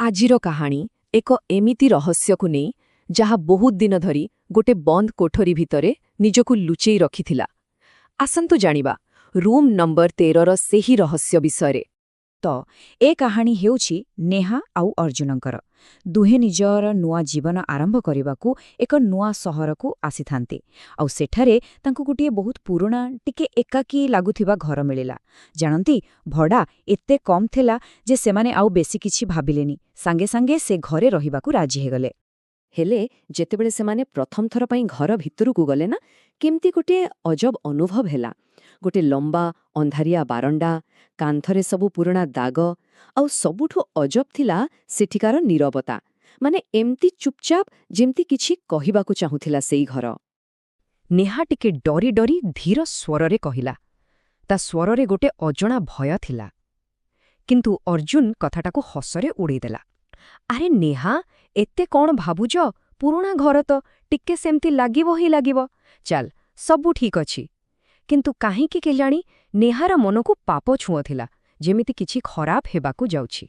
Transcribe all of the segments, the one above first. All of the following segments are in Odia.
ଆଜିର କାହାଣୀ ଏକ ଏମିତି ରହସ୍ୟକୁ ନେଇ ଯାହା ବହୁତ ଦିନ ଧରି ଗୋଟେ ବନ୍ଦ କୋଠରୀ ଭିତରେ ନିଜକୁ ଲୁଚେଇ ରଖିଥିଲା। ଆସନ୍ତୁ ଜାଣିବା ରୁମ୍ ନମ୍ବର 13ର ସେହି ରହସ୍ୟ ବିଷୟରେ। ତ ଏ କାହାଣୀ ହେଉଛି ନେହା ଆଉ ଅର୍ଜୁନଙ୍କର। ଦୁହେଁ ନିଜର ନୂଆ ଜୀବନ ଆରମ୍ଭ କରିବାକୁ ଏକ ନୂଆ ସହରକୁ ଆସିଥାନ୍ତି, ଆଉ ସେଠାରେ ତାଙ୍କୁ ଗୋଟିଏ ବହୁତ ପୁରୁଣା, ଟିକେ ଏକାକୀ ଲାଗୁଥିବା ଘର ମିଳିଲା। ଜାଣନ୍ତି, ଭଡ଼ା ଏତେ କମ୍ ଥିଲା ଯେ ସେମାନେ ଆଉ ବେଶୀ କିଛି ଭାବିଲେନି। ସାଙ୍ଗେ ସାଙ୍ଗେ ସେ ଘରେ ରହିବାକୁ ରାଜି ହେଇଗଲେ। ହେଲେ ଯେତେବେଳେ ସେମାନେ ପ୍ରଥମ ଥର ପାଇଁ ଘର ଭିତରକୁ ଗଲେ ନା, କେମିତି ଗୋଟିଏ ଅଜବ ଅନୁଭବ ହେଲା। ଗୋଟେ ଲମ୍ବା ଅନ୍ଧାରିଆ ବାରଣ୍ଡା, କାନ୍ଥରେ ସବୁ ପୁରୁଣା ଦାଗ, ଆଉ ସବୁଠୁ ଅଜବ ଥିଲା ସେଠିକାର ନୀରବତା। ମାନେ ଏମିତି ଚୁପଚାପ, ଯେମିତି କିଛି କହିବାକୁ ଚାହୁଁଥିଲା ସେଇ ଘର। ନେହା ଟିକେ ଡରି ଡରି ଧୀର ସ୍ୱରରେ କହିଲା। ତା ସ୍ୱରରେ ଗୋଟେ ଅଜଣା ଭୟ ଥିଲା। କିନ୍ତୁ ଅର୍ଜୁନ କଥାଟାକୁ ହସରେ ଉଡ଼େଇଦେଲା। ଆରେ ନେହା, ଏତେ କ'ଣ ଭାବୁଛ? ପୁରୁଣା ଘର ତ ଟିକେ ସେମିତି ଲାଗିବ ହିଁ ଲାଗିବ। ଚାଲ, ସବୁ ଠିକ୍ ଅଛି। କିନ୍ତୁ କାହିଁକି କେଜାଣି ନେହାର ମନକୁ ପାପ ଛୁଅଁଥିଲା, ଯେମିତି କିଛି ଖରାପ ହେବାକୁ ଯାଉଛି।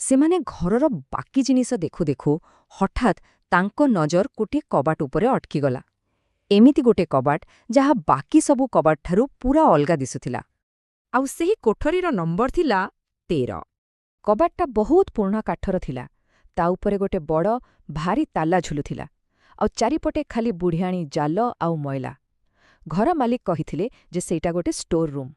ସେମାନେ ଘରର ବାକି ଜିନିଷ ଦେଖୁ ଦେଖୁ ହଠାତ୍ ତାଙ୍କ ନଜର ଗୋଟିଏ କବାଟ ଉପରେ ଅଟକିଗଲା। ଏମିତି ଗୋଟେ କବାଟ ଯାହା ବାକି ସବୁ କବାଟଠାରୁ ପୂରା ଅଲଗା ଦିଶୁଥିଲା। ଆଉ ସେହି କୋଠରୀର ନମ୍ବର ଥିଲା 13। କବାଟଟା ବହୁତ ପୁରୁଣା କାଠର ଥିଲା। ତା ଉପରେ ଗୋଟେ ବଡ଼ ଭାରି ତାଲା ଝୁଲୁଥିଲା, ଆଉ ଚାରିପଟେ ଖାଲି ବୁଢ଼ିଆଣୀ ଜାଲ ଆଉ ମଇଳା। ଘର ମାଲିକ କହିଥିଲେ ଯେ ସେଇଟା ଗୋଟେ ଷ୍ଟୋର ରୁମ୍।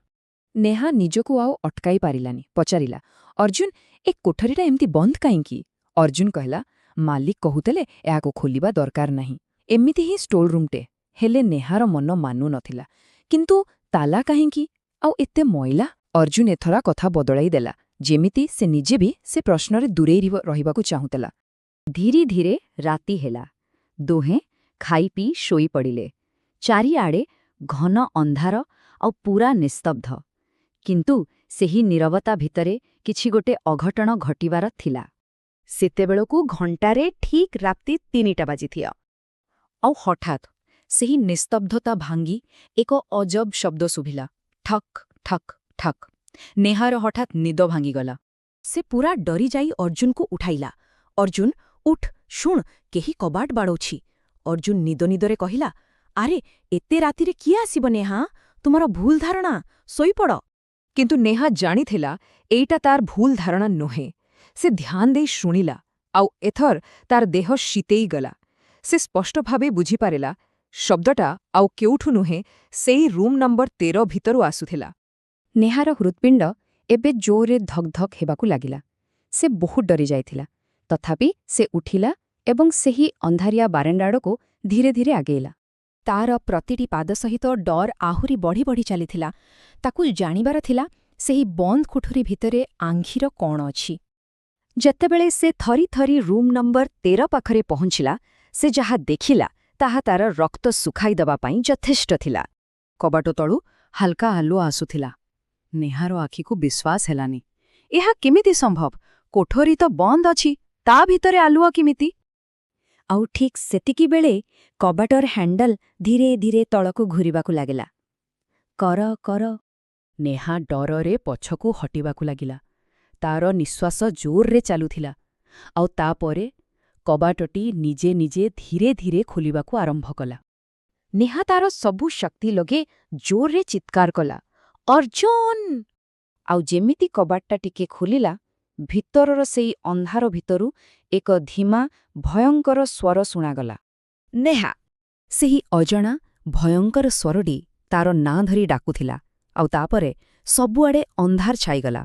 ନେହା ନିଜକୁ ଆଉ ଅଟକାଇ ପାରିଲାନି। ପଚାରିଲା, ଅର୍ଜୁନ, ଏ କୋଠରୀଟା ଏମିତି ବନ୍ଦ କାହିଁକି? ଅର୍ଜୁନ କହିଲା, ମାଲିକ କହୁଥିଲେ ଏହାକୁ ଖୋଲିବା ଦରକାର ନାହିଁ, ଏମିତି ହିଁ ଷ୍ଟୋର ରୁମ୍ଟେ। ହେଲେ ନେହାର ମନ ମାନୁ ନଥିଲା। କିନ୍ତୁ ତାଲା କାହିଁକି, ଆଉ ଏତେ ମଇଳା? ଅର୍ଜୁନ ଏଥର କଥା ବଦଳାଇ ଦେଲା, ଯେମିତି ସେ ନିଜେ ବି ସେ ପ୍ରଶ୍ନରେ ଦୂରେଇ ରହିବାକୁ ଚାହୁଁଥିଲା। ଧୀରେ ଧୀରେ ରାତି ହେଲା। ଦୁହେଁ ଖାଇ ପିଇ ଶୋଇପଡ଼ିଲେ। ଚାରିଆଡ଼େ ଘନ ଅନ୍ଧାର ଆଉ ପୂରା ନିସ୍ତବ୍ଧ। କିନ୍ତୁ ସେହି ନୀରବତା ଭିତରେ କିଛି ଗୋଟେ ଅଘଟଣ ଘଟିବାର ଥିଲା। ସେତେବେଳକୁ ଘଣ୍ଟାରେ ଠିକ୍ ରାତି 3ଟା ବାଜିଥିଅ। ଆଉ ହଠାତ୍ ସେହି ନିସ୍ତବ୍ଧତା ଭାଙ୍ଗି ଏକ ଅଜବ ଶବ୍ଦ ଶୁଭିଲା, ଠକ୍ ଠକ୍ ଠକ୍। ନେହାର ହଠାତ୍ ନିଦ ଭାଙ୍ଗିଗଲା। ସେ ପୂରା ଡରିଯାଇ ଅର୍ଜୁନକୁ ଉଠାଇଲା। ଅର୍ଜୁନ, ଉଠ, ଶୁଣ, କେହି କବାଟ ବାଡ଼ଉଛି। ଅର୍ଜୁନ ନିଦ ନିଦରେ କହିଲା, ଆରେ, ଏତେ ରାତିରେ କିଏ ଆସିବ ନେହା? ତୁମର ଭୁଲ ଧାରଣା, ଶୋଇପଡ଼। କିନ୍ତୁ ନେହା ଜାଣିଥିଲା ଏଇଟା ତାର ଭୁଲ ଧାରଣା ନୁହେଁ। ସେ ଧ୍ୟାନ ଦେଇ ଶୁଣିଲା, ଆଉ ଏଥର ତାର ଦେହ ଶୀତେଇ ଗଲା। ସେ ସ୍ପଷ୍ଟ ଭାବେ ବୁଝିପାରିଲା, ଶବ୍ଦଟା ଆଉ କେଉଁଠୁ ନୁହେଁ, ସେଇ ରୁମ୍ ନମ୍ବର 13 ଭିତରୁ ଆସୁଥିଲା। ନେହାର ହୃତ୍ପିଣ୍ଡ ଏବେ ଜୋରରେ ଧକ୍ ଧକ୍ ହେବାକୁ ଲାଗିଲା। ସେ ବହୁତ ଡରିଯାଇଥିଲା। ତଥାପି ସେ ଉଠିଲା ଏବଂ ସେହି ଅନ୍ଧାରିଆ ବାରଣ୍ଡା ଆଡ଼କୁ ଧୀରେ ଧୀରେ ଆଗେଇଲା। ତାର ପ୍ରତିଟି ପାଦ ସହିତ ଡର ଆହୁରି ବଢ଼ି ବଢ଼ି ଚାଲିଥିଲା। ତାକୁ ଜାଣିବାର ଥିଲା, ସେହି ବନ୍ଦ କୋଠରୀ ଭିତରେ ଆଙ୍ଘିର କ'ଣ ଅଛି। ଯେତେବେଳେ ସେ ଥରି ଥରି ରୁମ୍ ନମ୍ବର 13 ପାଖରେ ପହଞ୍ଚିଲା, ସେ ଯାହା ଦେଖିଲା ତାହା ତାର ରକ୍ତ ଶୁଖାଇଦେବା ପାଇଁ ଯଥେଷ୍ଟ ଥିଲା। କବାଟ ତଳୁ ହାଲକା ଆଲୁଅ ଆସୁଥିଲା। ନେହାର ଆଖିକୁ ବିଶ୍ୱାସ ହେଲାନି। ଏହା କେମିତି ସମ୍ଭବ? କୋଠରୀ ତ ବନ୍ଦ ଅଛି, ତା ଭିତରେ ଆଲୁଅ କେମିତି? ଆଉ ଠିକ୍ ସେତିକି ବେଳେ କବାଟର ହ୍ୟାଣ୍ଡଲ ଧୀରେ ଧୀରେ ତଳକୁ ଘୂରିବାକୁ ଲାଗିଲା, କର କର। ନେହା ଡରରେ ପଛକୁ ହଟିବାକୁ ଲାଗିଲା। ତାର ନିଶ୍ୱାସ ଜୋରରେ ଚାଲୁଥିଲା। ଆଉ ତାପରେ କବାଟଟି ନିଜେ ନିଜେ ଧୀରେ ଧୀରେ ଖୋଲିବାକୁ ଆରମ୍ଭ କଲା। ନେହା ତାର ସବୁ ଶକ୍ତି ଲଗେଇ ଜୋରରେ ଚିତ୍କାର କଲା, ଅର୍ଜୁନ! ଆଉ ଯେମିତି କବାଟଟା ଟିକେ ଖୋଲିଲା, ଭିତରର ସେଇ ଅନ୍ଧାର ଭିତରୁ ଏକ ଧୀମା, ଭୟଙ୍କର ସ୍ୱର ଶୁଣାଗଲା, ନେହା! ସେହି ଅଜଣା ଭୟଙ୍କର ସ୍ୱରଟି ତାର ନାଁ ଧରି ଡାକୁଥିଲା। ଆଉ ତାପରେ ସବୁଆଡ଼େ ଅନ୍ଧାର ଛାଇଗଲା।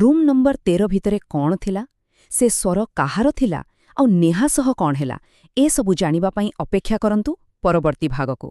ରୁମ୍ ନମ୍ବର 13 ଭିତରେ କ'ଣ ଥିଲା, ସେ ସ୍ୱର କାହାର ଥିଲା, ଆଉ ନେହା ସହ କ'ଣ ହେଲା, ଏସବୁ ଜାଣିବା ପାଇଁ ଅପେକ୍ଷା କରନ୍ତୁ ପରବର୍ତ୍ତୀ ଭାଗକୁ।